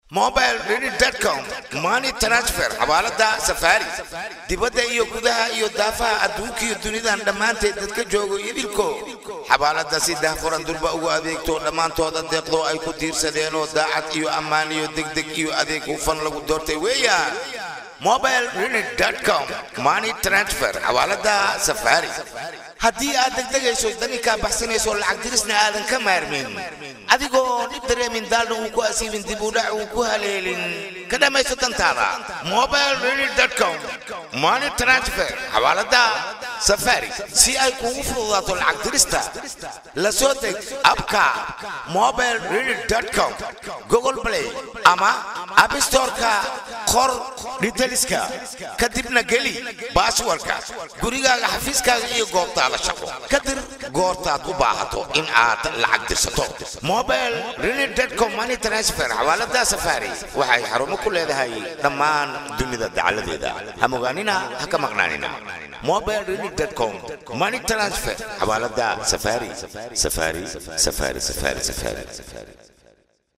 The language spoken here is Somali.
Mobileremit.com money transfer, xawaalada Safari, dibadda iyo gudaha iyo daafaha adduunka iyo dunidan dhammaanteed dadka joogo idilko xawaalada si daahfuran durba ugu adeegto, dhammaantooda deeqdoo ay ku tiirsadeenoo daacad iyo ammaan iyo degdeg iyo adeeg hufan lagu doortay weeyaan. Mobileremit.com money transfer, xawaalada Safari. Haddii aad degdegayso, dani kaa baxsanayso, lacag dirisna aadan ka maarmin, adigoo dhib dareemin, daalna uu ku asiibin, dib u dhac uu ku haleelin, ka dhammayso dantaada. Mobileremit.com money transfer, xawaalada Safari. Si ay kuugu fududaato lacag dirista, la soo deg app-ka Mobileremit.com Google Play ama App Store-ka, qor details-ka, kadibna geli password-ka gurigaaga, xafiiskaaga iyo goobtaada shaqo. Ka dir goortaad u baahato in aad lacag dirsato. Mobileremit.com money transfer, xawaalada Safari waxay xarumo ku leedahay dhammaan dunida dacaladeeda. Ha mogaanina, ha ka maqnaanina. Mobileremit.com money transfer, xawaalada Safari, Safari, Safari, Safari, Safari.